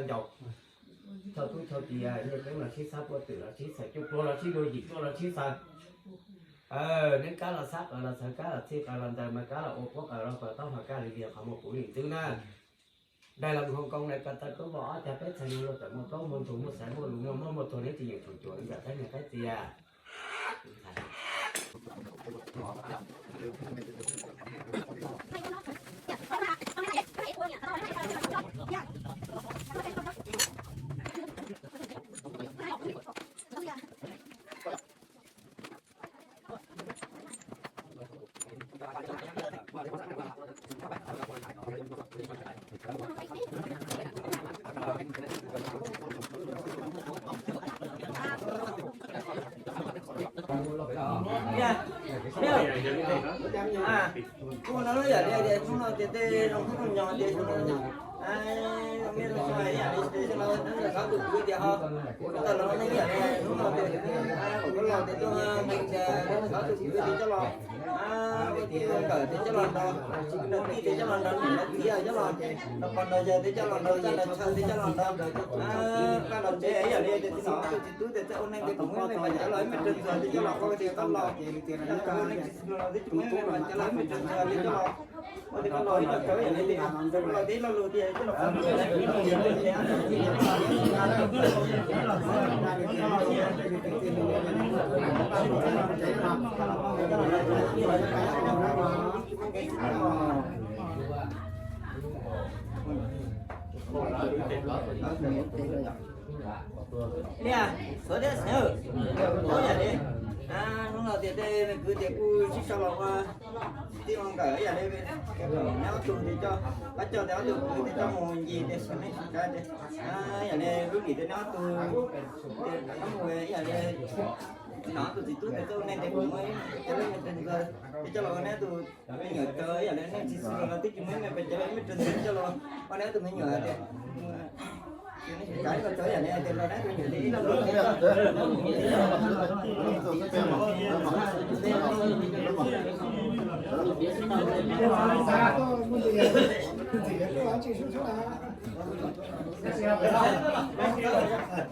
ncaus, thauj tub thauj ki, nyiaj tseeb los sib xav, puag twm los sib xaws, cuj pluag los sib dua, yim pluag los sib xaws. Neb kab los xab qaws los xaws, kab los txhij qaws los ntsaws, mas kab los ua puab qaws los pas taub hau, kab li li qhov muag puv li ntxwb na. Daim los nkhoo koo na, ko taw tub vos ob cag peb txhais nus luag tawm muaj plaub muaj ntug, muaj xaiv muaj lus, muaj mob muaj tuag, neb tsis yeem tsum cuam li ntawm teb niag qaib txias. Kuv no yam li tias hnub no tias tej zoo nkauj nyoos tias zoo, zoo nkauj yam li tias xyoo no hnub no xov tus kwv tias ho, kuv tau los neej yam li hnub no tias kuv los tias tuaj neej tias xov tus kwv tias coj los, ua tij ua nkawm tias coj los nrog, nrog tij tias coj los nrog niam nrog txiv coj los, nrog pog nrog yawg tias coj los nrog, txaj nrog chaw tias coj los nrog, pab nrog tsev yam li tias tij no tus txiv tub tias txawj ua neej tias kuv muab mej mas coj los ib me rau ntxuag tias coj los ua tias tau los, ua neej tsis txhob los tias tsis muab mej mas coj los ib me rau ntxuag tias coj los. Lia, suav thiab snev, hnub no tias tej me kwv tias kuj sib sau los ua tij ua nkawm yam li neb ob tug tias coj, pab coj tias ob tug kwv tias coj mus ncig tias xyov nej tsis kav tias yam li lub lim tias neb ob tug tias coj mus yam li no ob tug txiv tub tias txawj ua neej tias kuv muab coj los ua neb tus me nyuam rau yam li nej tsis xwm los twb tsis muab me pes cov me rau ntxim coj los ua neb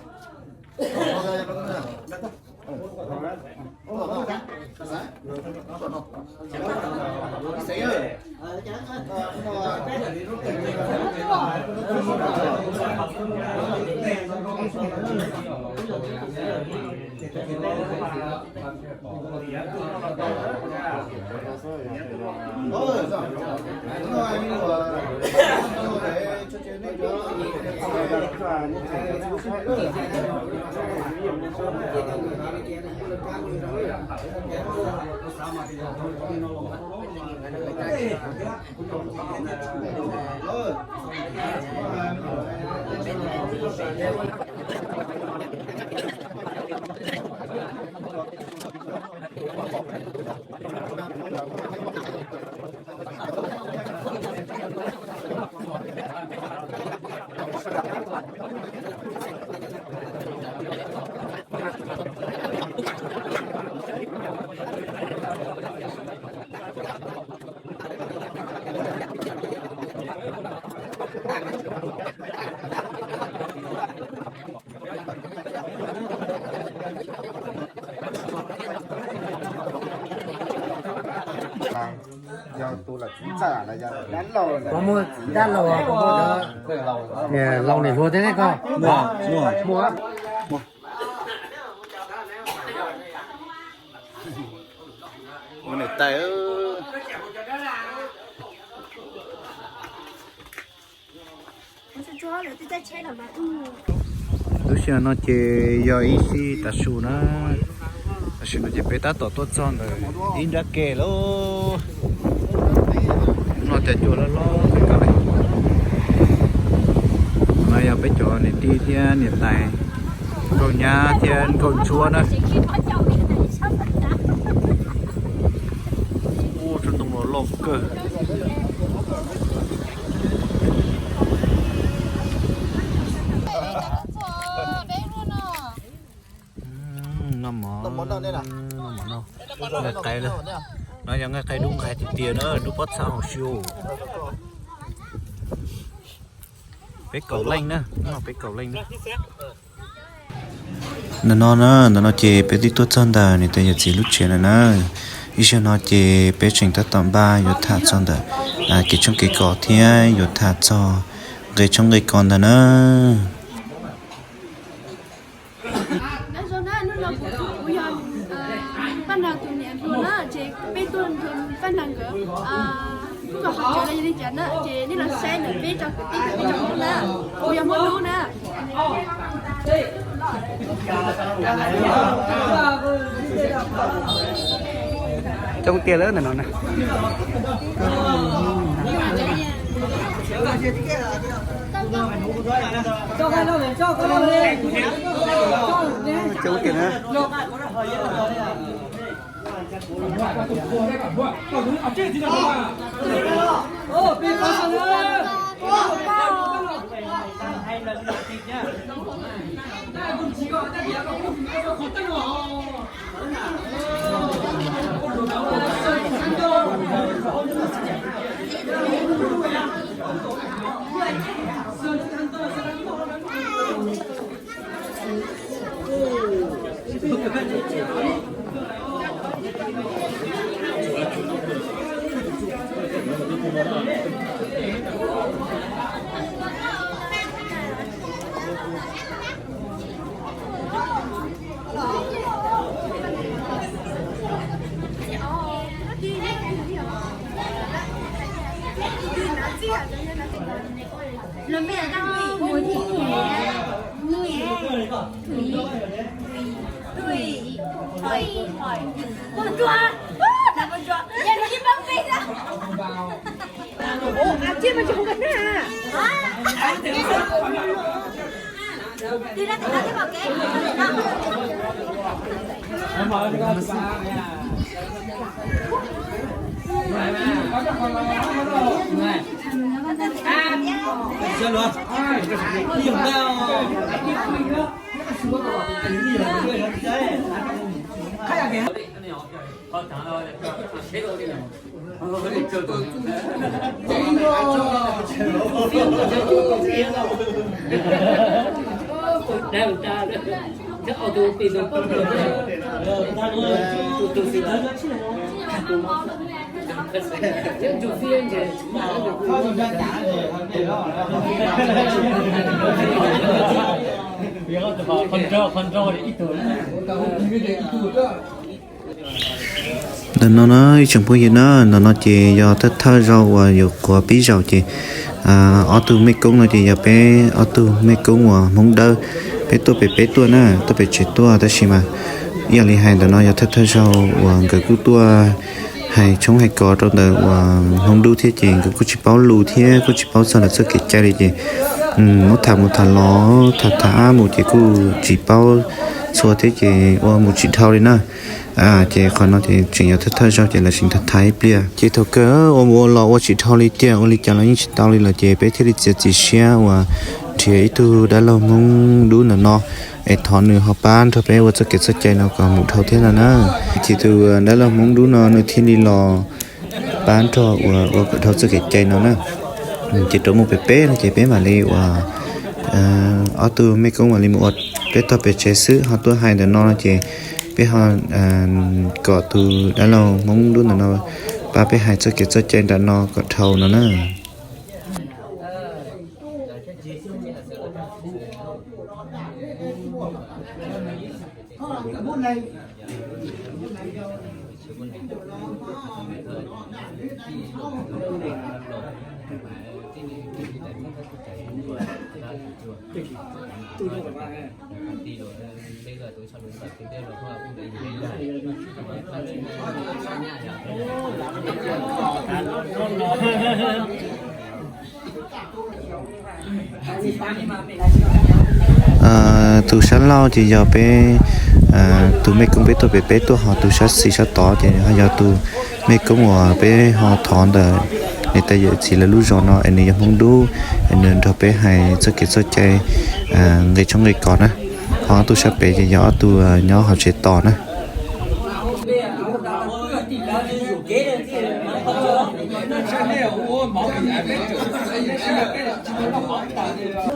tus me nyuam tias Puas muaj dab laug, puas muaj dab laug niam hluas thiab ne koj? Muaj. Ua niam tais. Lub sij hawm no ces yog ib sij tav su na, tam sim no ces peb tab tom tuaj txog ntawm ib nrab ke lauj. No cov cua loj loj kawg li. No yog peb cov niam tij thiab niam tais, nkauj nyab thiab nkauj ntsuab na. Ua tsob ntoo los loj kawg. Noj mov, noj mov noj. Nqaij qais, no yog nqaij qais dub nqaij tiag tiag na, dub pob txha hauv siu. Peb kaum leej na, peb kaum leej na. Ntawm no na, ntawm no ces peb twb tuaj txog ntawm niam tais yawm txiv lub tsev lawm na. Ib zaug no ces peb tseem tab tom npaj yuav tham txog ntawm kev tshoob kev kos thiab yuav tham txog nqe tshoob nqe kos ntawd na. Paj Nag tus niam hluas na, ces peb tuaj nrog Paj Nag nkawd kuj kom qhov chaw li cas na, ces nej los saib ntawm peb tso kwv tij peb tso Hmoob na, kuv yog Hmoob Dub na. Coob tiag lawm ntawm no na. Coob tiag na. Ntawm no na ib tsoom phooj ywg na, ntawm no ces yog thawj thawj zaug uas yuav qhuav pib zaum ces ob tug mej koob no ces yog peb ob tug mej koob uas Hmoob Dawb, peb tuaj pem peb tuaj na, tuaj pem tsev tuaj tab sis mas ib yam li hais ntawm no yog thawj thawj zaug uas nkawd kuj tuaj hais tshoob hais kos rau ntawm uas Hmoob Dub thiab ces nkawd kuj tsis paub lus thiab kuj tsis paub txog lawv txoj kev cai li ces muab tham mus tham los tham tham mus ces kuj tsis paub txhua thiab ces ua mus tsis dhau li na. Ces qhov no ces tseem yog thawj thawj zaug ces lawv tseem tham tham ib pliag ces thaum kawg ua mus ua los ua tsis dhau li tiag, ua li cas los yeej tsis tau li lawm ces peb thiaj li txiav txim siab uas nrhiav ib tug dab laug Hmoob Dub ntawm no es thov nws ho pab nrog peb ua txoj kev txoj cai no kom mus dhau thiab no na. Ces tus dab laug Hmoob Dub no nws thiaj li los pab nrog uas ua kom dhau txoj kev cai no na. Ces rov mus pem peb no ces peb mam li uas ob tug mej koob mam li mus ua peb tog pem tsev xwb, ho tuaj hais ntawm no no ces peb ho kom tus dab laug Hmoob Dub ntawm no pab peb hais txoj kev txoj cai nram no kom dhau no na. Tus sab laug ces yog peb tus mej koob peb tuaj pem peb tuaj, ho tus sab xis sab tod ces ho yog tus mej koob uas peb ho thov ntawm niam tais yawm txiv lawv lub zos no es nws yog Hmoob Dub es nws nrog peb hais txoj kev txoj cai nqe tshoob nqe kos na. Ho ob tug sab pem ces yog ob tug nyob hauv tsev tos na. Tus sab laug ces yog tus uas nyob hauv tsev tos na.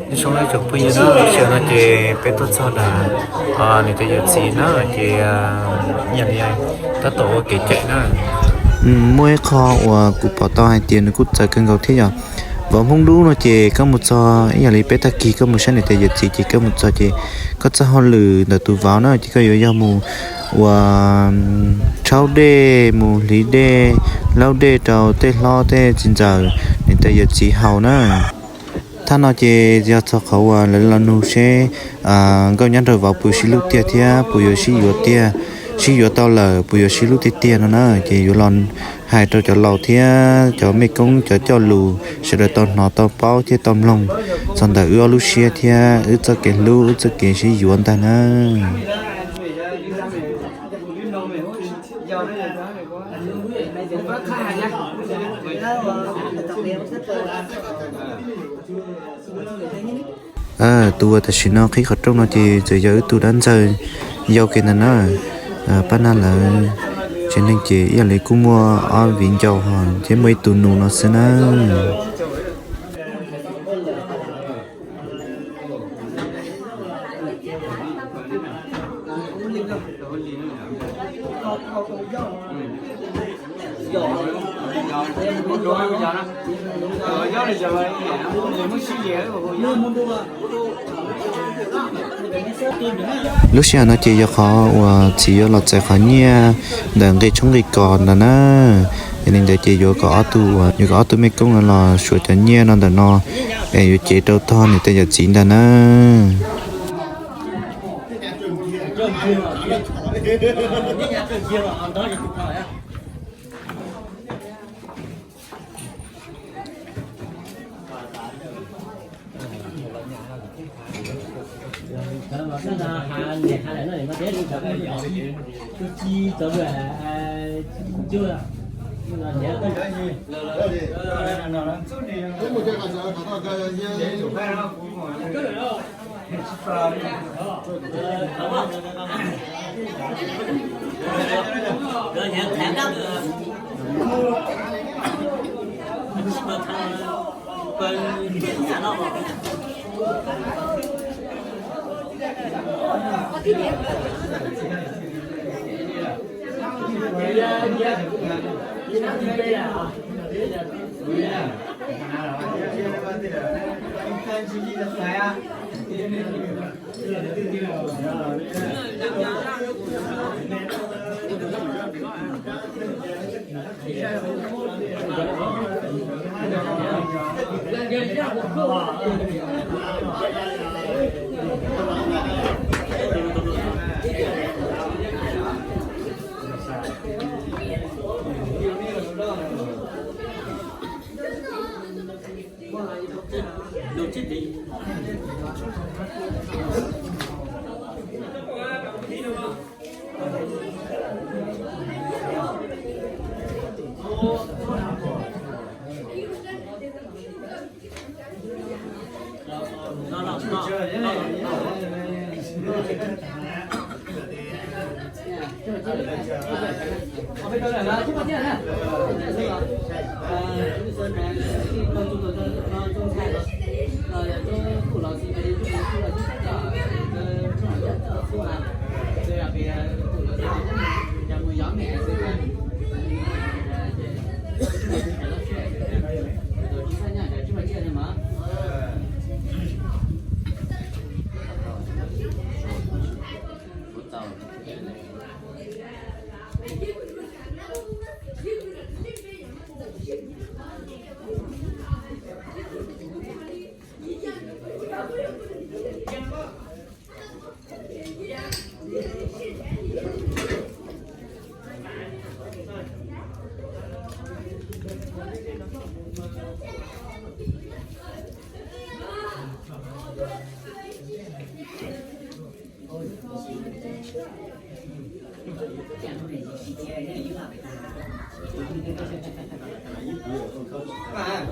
Nyob zoo ib tsoom phooj ywg na, sij hawm no ces peb tuaj txog ntawm niam tais yawm txiv na, ces ib yam li tab tom ua kev cai na. Muaj ib qho uas kuv pom tau hais tias nws kuj txawv kawg nkaus thiab yom. Vauv Hmoob Dub no ces koj mus txog ib yam li peb tag kis koj mus saib niam tais yawm txiv ces koj mus txog ces koj txoj hauj lwm ntawm tus vauv na ces koj yuav yog mus ua rhaub dej, mus hliv dej, laub dej rau tej hlob tej txiv ntxawm niam tais yawm txiv haus na. Thaj no ces yog txog qhov uas lawv los nug seb nkauj nyab nraug vauv puas sib hlub tiag thiab puas yuav sib yuav tiag, sib yuav tau lawm puas yuav sib hlub tiag tiag no na. Ces yuav los hais rau cov laus thiab cov mej koob cov coj lus sawv daws tau hnov tau paub thiab tau mloog txog ntawm wb ob lub siab thiab wb txoj kev hlub wb txoj kev sib yuav ntag na. Tus uas tam sim no qhib qhov rooj no ces txawm yog wb tus dab ntxawg yau kiag ntag na. Paj Nag lawv tsev neeg ces ib yam li kuj muaj ob viv ncaus ho thiab muaj ib tug nus no xwb na. Lub sij hawm no ces yog qhov uas txiv yuav los txais qhov nyiaj ntawm nqi tshoob nqi kos ntawd na. Yog li ntawd ces yuav kom ob tug, yuav kom ob tug mej koob no los suav cov nyiaj no ntawm no es yuav cev rau tog niam tais yawm txiv ntag na.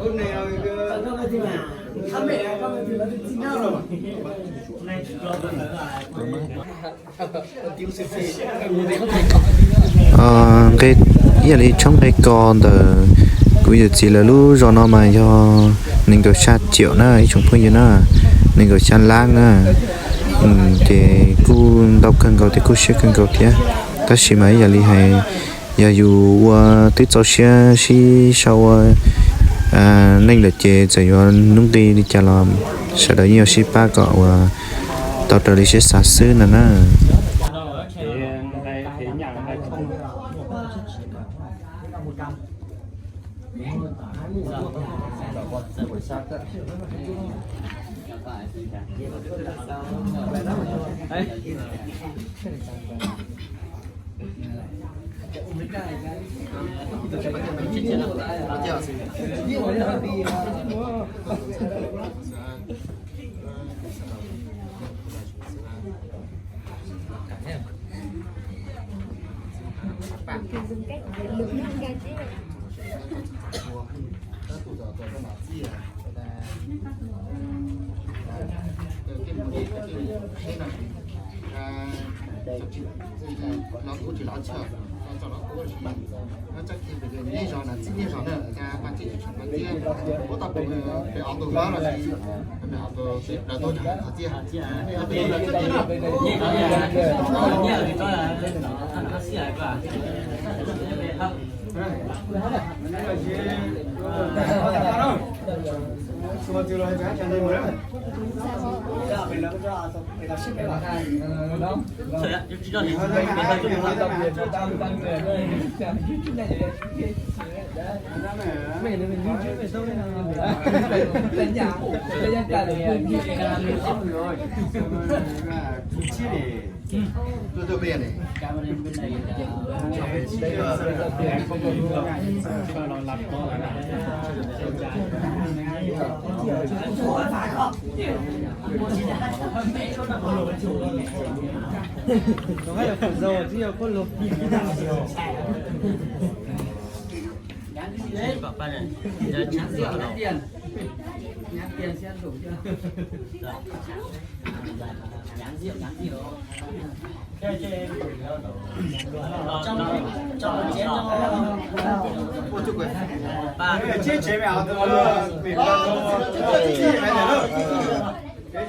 Ib yam li tshoob nqe ko ntawm kuv yawm txiv lawv lub zos no mas yog nees nkaum xya ciam na ib tsoom phooj ywg na, nees nkaum xya lab na. Ces kuj ntau kawg nkaus thiab kuj siab kawg nkaus thiab. Tab sis mas ib yam li hais, yog yus ua twb txaus siab sib sau ua neej lawm ces txawm yuav hnub nqi li cas los sawv daws yeej yuav sib pab kom uas tau raws li siab xav xwb no na.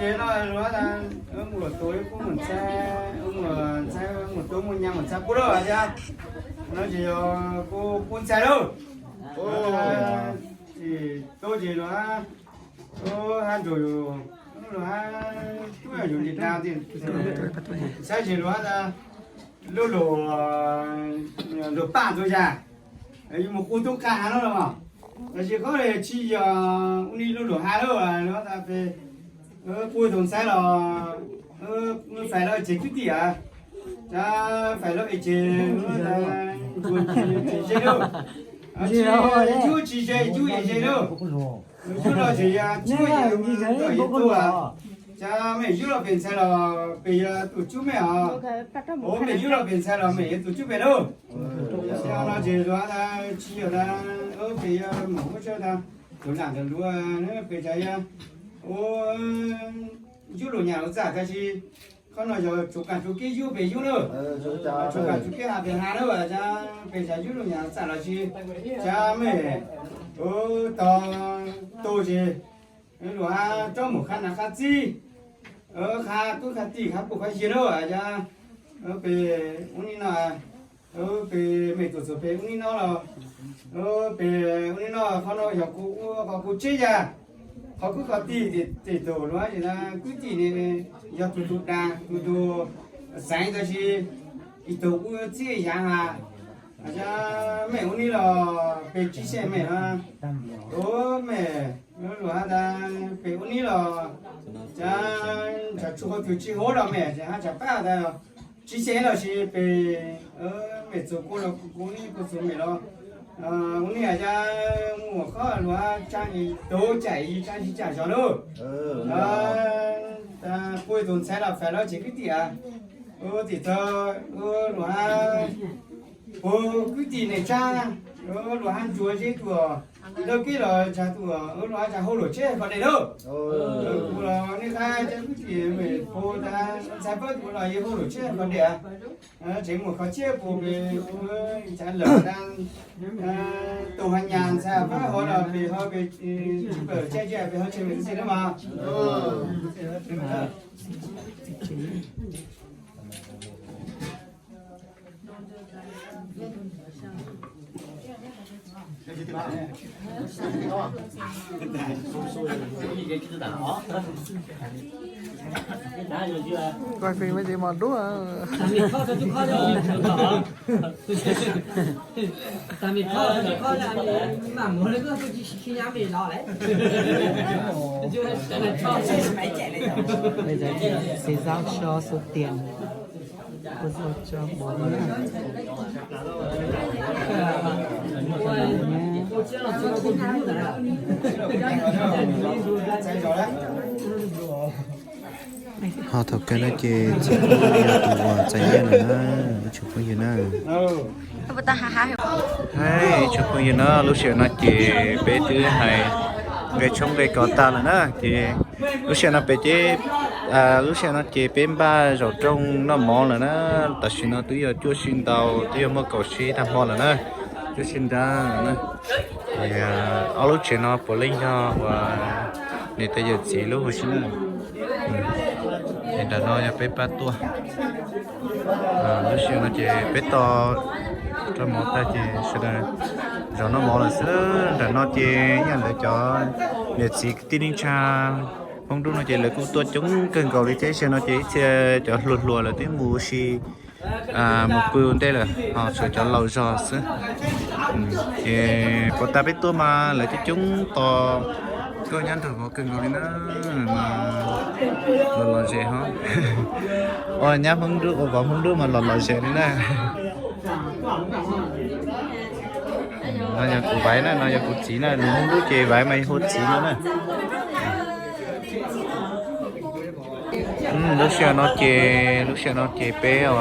Ces no, wb mus luam tus, wb kuj mus ntxhab, wb mus ntxhab, wb mus tuab mus nyab mus ntxhab pub lawm thiab. No ces yog kuv pub ntxhais lawm. Ces tuab ces luag hab, hab nrug yus, luag hab tub yus li dag, ntxhab ces luag hab lub luag, luag paj ntug yag, yus mus kuv tub qab hab lawm los. Tab sis qhov tsis yog ua li lub luag hab lawm, luag tas peb kuv tus ntxhais los faim los tsev kwv tij a, faim los tsev, tsev ze lawm, tsis yog yus tsis ze, yus es ze lawm. Yus los tsev yog tsis yog yus tus, cas mej yub los pem ntxhais los pem yog tus cub mej os. Mej yub los pem ntxhais los mej yog tus cub pem lauj. Yog no ces luag tas tsis yog tas, pem yog mus ua tsaug tas, tus lam ntawm luag pem tas yog ua yub luag nyam luag txaj, tab sis qhov no yog tsuas kam tsuas kev yub pem yub lawm, tsuas kam tsuas kev has pem has lawm, cas pem tas yub luag nyam luag txaj los sis, cas mej tau tu ces luag hab rov mus qhab nas qhab txib, qhab tub qhab tij qhab puj qhab yig lawm, cas pem ua li no, pem mej tus txuas pem ua li no los, pem ua li no, qhov no yog kuv ua qhov kuv tseb yag, qhov kwv qhov tij, tej tug luag hab kwv tij ne, yog tus tug dag tus tug xeev, tab sis ib tug ua txib yag has, cas mej ua li los pem tsis xyeej mej, mej luag hab tas pem ua li los, cas tsam tsuas qhov twg tsis hauv los mej hab tsam pab tas tsis xyeej los sis pem mej txuas kuv los kuv, kuv txuas mej los, ua li cas mus qhov luag hab tsa tau cai tsa tsis cai zog lauj. Kuv tus ntxhais los faim los tsev kwv tij a, tim txog luag hab, kuv kwv tij neej tsa, luag hab ntsuas zeb tuaj, Nrog kib los tsa tus, ua no tsa hauj lwm tsheb koj dej lawm. Kuv los nej qab cov kwv tij me pab ntxhais pab tus los yeej hauj lwm tsheb koj dej. Tsev mus qhov tsheb pus pem, tsa lawm, tus ho nyas ntxhais pab ho los pem ho pem, tsis pawm tsheb tsis pem ho tsheb me txiv na mas. Coi phim me ntsis mos duab. Bây giờ chị sẽ giao cho số tiền cô dâu cho bố nhá. Ho thaum kawg no ces txiv yog tus uas txais nyiaj lawm na, ib tsoom phooj ywg na. Ib tsoom phooj ywg na, lub sij hawm no ces peb twb hais nqe tshoob nqe kos tag lawm na, ces lub sij hawm no peb ces, lub sij hawm no ces peb npaj zaum rooj noj mov lawm na. Tam sim no twb yog cuaj sib ntau, twb yog muaj kaum sib tag hmo lawm na, cuaj sib nrab na. Ob lub tsev no puav leej yog uas niam tais yawm txiv lub huv si na. Ces nram no yog peb pab tuaj. Lub sij hawm no ces peb tos rau mov tag ces sawv daws zaum noj mov lawm xwb. Nram no ces yog lawv cov niam txiv kwv tij neej tsa Hmoob Dub no ces lawv kuj tuaj coob kawg nkaus li thiab. Sij hawm no ces ib txhia cov hluas hluas lawv twb mus ua si mus pw ntej lawm, ho tshuav cov laus zog xwb. Ces puag ta peb tuaj mas lawv coob coob tos koj nyab nrog vauv kawg nkaus li na, mas los lom zem ho. Ua nyab Hmoob Dub ua vauv Hmoob Dub mas los lom zem li na. No yog kuv vaiv na, no yog kuv txiv na, lus Hmoob Dub ces vaiv mas hu txiv no na. Lub sij hawm no ces, lub sij hawm no ces peb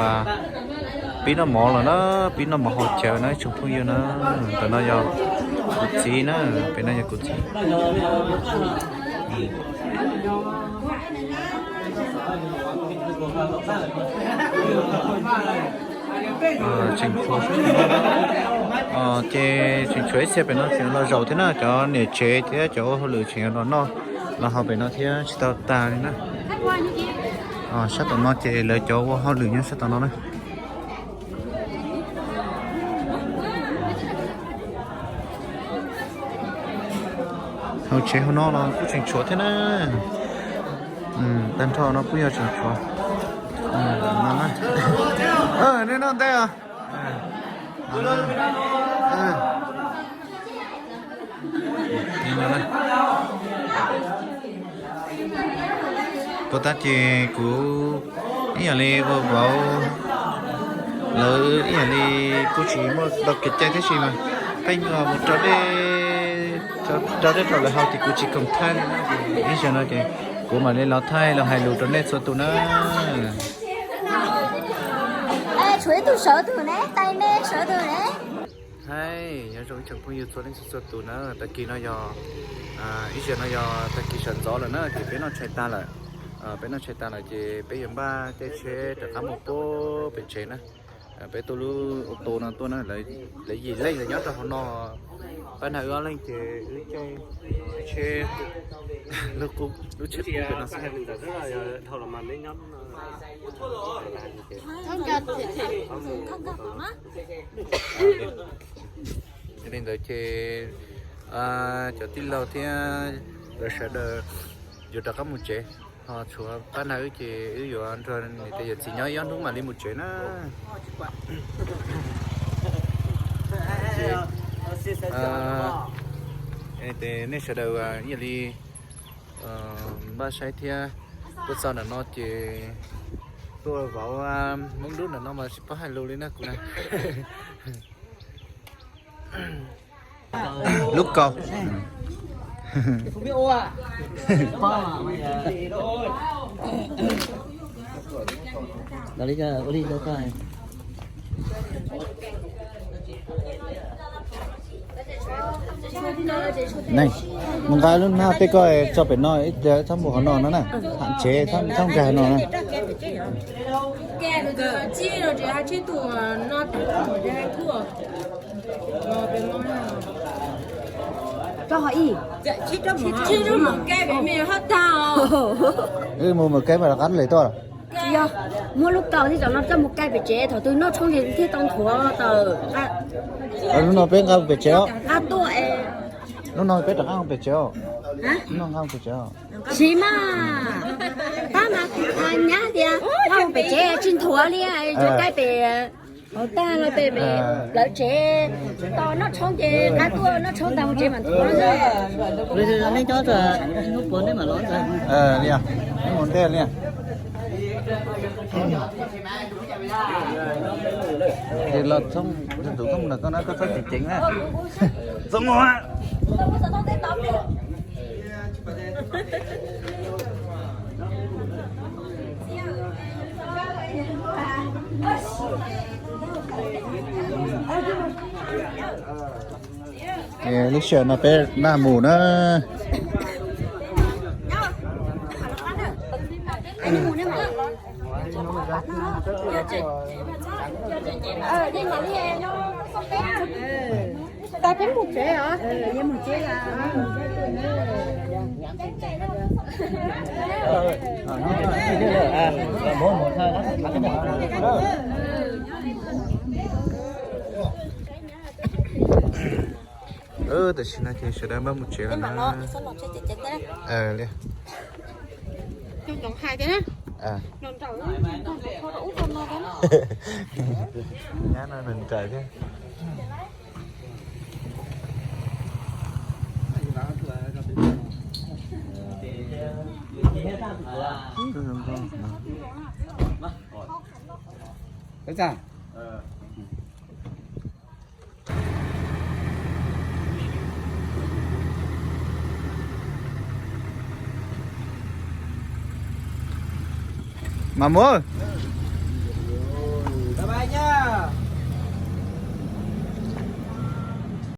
pib noj mov lawm na, pib noj mov haus cawv na ib tsoom phooj ywg na. Ntawm no yog kuv txiv na, pem no yog kuv txiv. Tseem tshuav, ces tseem tshuav ib txhia pem no tseem los zaum thiab na, cov niam tsev thiab cov ua hauj lwm tseem los noj los haus pem no thiab tsis tau tag li na. Sab tom no ces lawv cov ua hauj lwm nyob sab tom no na. Hauv tsev hauv no los kuj tseem tshuav thiab na. Tag nrho no kuj yog tseem tshuav. Nej noj ntej os. Puag ta ces kuv ib yam li ua vauv lawv ib yam li kuj tsis muaj tau kev cai tab sis mas pheej mus rau dej, rau dej rau lawv haus ces kuv tsis khoom thaij li na. Ib zaug no ces kuv mam li los thaij los hais lus rau nej txhua tus na. Tshuav ib tug sawv tus ne, tais me sawv tus ne. Hais nyob zoo ib tsoom phooj ywg txhua leej txhua tus na, tag kis no yog, ib zaug no yog tag kis sawv ntxov lawm na ces peb noj tshais tag lawm. Peb noj tshais tag lawm ces peb yuav npaj caij tsheb rov qab mus puag pem tsev na. Peb tuaj lub ô tô no tuaj na, lawv yim leej lawv nyob rau hauv no. Pab nag wb ob leeg ces wb caij tsheb, lub tsheb qub pem no xwb. Yog li ntawd ces cov tij laug thiab lawv sawv daws yuav rov qab mus tsev, ho tshuav pab nag wb ces wb yuav nrog niam tais yawm txiv nyob ib ob hnub mam li mus tsev na. Ces nej sawv daws ib yam li npaj saib thiab. Tuaj txog nram no ces tuaj vauv Hmoob Dub nram no mas tsis paub hais lus li na kuv na. Lub kaus. Neeg, mus nqa lub nab peb ko tso pem no, txhob mus qhov no no na. Ham tsev, txhob nkag no na. Wb mus mus keb mas rov qab lem tuaj. Yog, muab lub kaus thiab cov no coj mus kaij pem tsev, thaum twg noj tshoob ces thiaj tau nthuav tawm. Lub no peb nqa pem tsev os. Nqa tuaj es. Lub no peb rov qab mus pem tsev os. Lub no nqa mus pem tsev os. Tsis mas, tab mas nyab tias nqa mus pem tsev tsis nthuav li, cov kaij pem hauv tag los pem pem plawv tsev, tos noj tshoob ces nqa tuaj noj tshoob tag mus tsev mas nthuav. Nej nyob ib hnub puas nej mam los. Li, mus ntej li. Ces los txhob, tus tub mus nram koj na, koj txhob ceev ceev na. Txhob mus. Lub sij hawm no peb naj mus na. Tab peb mus tsev os. Tam sim no ces sawv daws npaj mus tsev lawm na. Li. Nyab no nws nrawm thiab. Mas mus.